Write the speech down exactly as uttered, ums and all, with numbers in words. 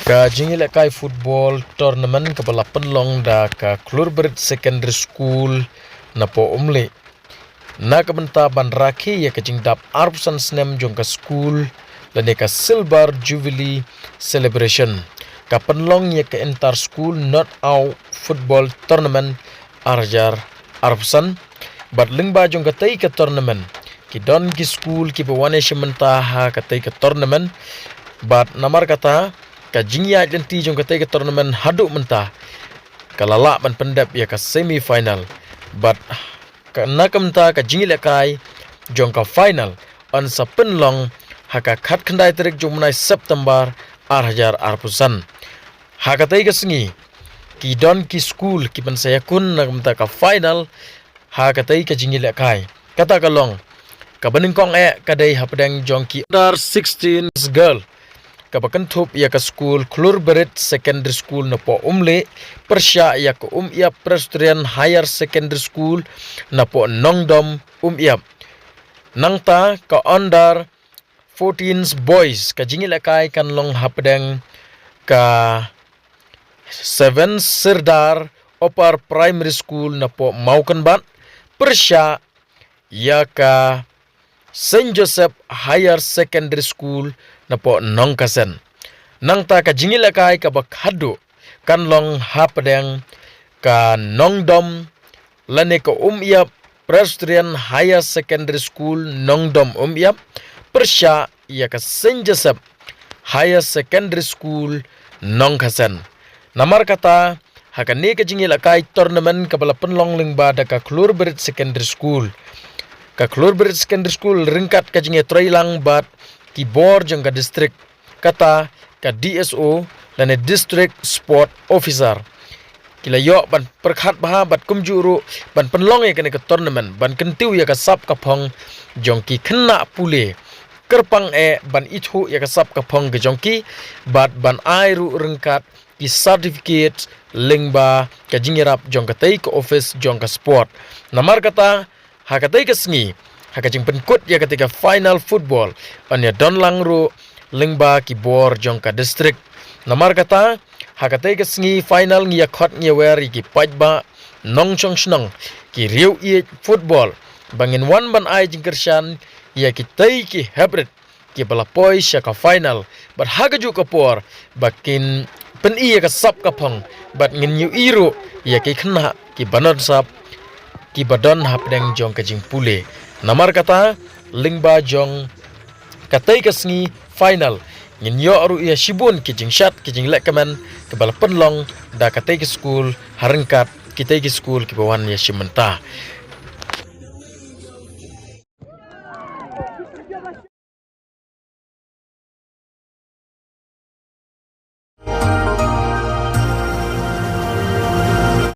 Ka jingïalehkai football tournament kaba la pynlong da ka Khlur Brit Secondary School napoh Umlieh, na ka bynta ban rakhe ïa ka jingdap arphew san snem jong ka skul lane ka Silver Jubilee Celebration, ka pynlong ïa ka Inter School Knockout Football Tournament ar hajar arphew san. Bad lyngba jong katei ka tournament, ki don ki skul kiba wan ïashim bynta ha katei ka tournament. Bad namar kata, ka jingïaid lynti jong katei ka tournament haduh mynta ka la lah ban pyndep ïa ka semi final. Bad ka, na ka bynta ka jingïalehkai jong ka final yn sa pynlong ha ka khatkhyndai tarik jong u bnai September ar hajar arphew san. Ha katei ka sngi, ki don ki skul ki pynsa ïakun na ka bynta ka final ha katei ka jingïalehkai. Kata ka long, kaba nyngkong eh ka dei hapdeng jong ki under sixteen girl, kaba kynthup ïa ka skul Khlur Brit Secondary School napoh Umlieh pyrshah ïa ka Umïap Presbyterian Higher Secondary School napoh Nongdom Umïap. Nangta ka under fourteen boys, ka jingïalehkai kan long hapdeng ka Seven Sirdar Upper Primary School napoh Mawkynbat pyrshah ïa ka Saint Joseph Higher Secondary School napoh Nongkasen. Nangta ka jingïalehkai kaba khadduh kan long hapdeng ka Nongdom lane ka Umïap Presbyterian Higher Secondary School Nongdom Umïap pyrshah ïa ka Saint Joseph Higher Secondary School Nongkasen. Namar kata, ha kane ka jingïalehkai tournament kaba la pynlong lyngba da ka Khlur Brit Secondary School, ka Khlur Brit Secondary School ryngkat ka jingïatreilang bad ki bor jong ka district, kata ka D S O lane District Sport Officer, ki la ïoh ban pyrkhat bha bad kumjuh ruh ban pynlong ïa kane ka tournament ban kyntiew ïa ka sap ka phong jong ki khynnah pule, kyrpang eh ban ithuh ïa ka sap ka phong ka jong ki bad ban ai ruh ryngkat ki certificate lyngba ka jingïarap jong katei ka office jong ka sport. Namar kata, ha katei ka sngi, ha ka jingpynkut ïa katei ka final football, yn ïadon lang ruh lyngba ki bor jong ka district. Namar kata, ha katei ka sngi final ngi ïakhot ngi ïawer ïa ki paidbah nongshong shnong, ki riew ïeit football, ba ngin wan ban ai jingkyrshan ïa kitei ki heprit kiba la poi sha ka final. Bad ha kajuh ka por ba kin pyni ïa ka sap ka phong bad ngin ïohi ruh ïa ki khynnah kiba don sap, kiba don hapdeng jong ka jingpule. Namar kata, lyngba jong katei ka sngi final, ngin ïoh ruh ïa shibun ki jingshad ki jingleh kmen kiba la pynlong da katei ka skul ha ryngkat kitei ki skul kiba wan ïashim bynta.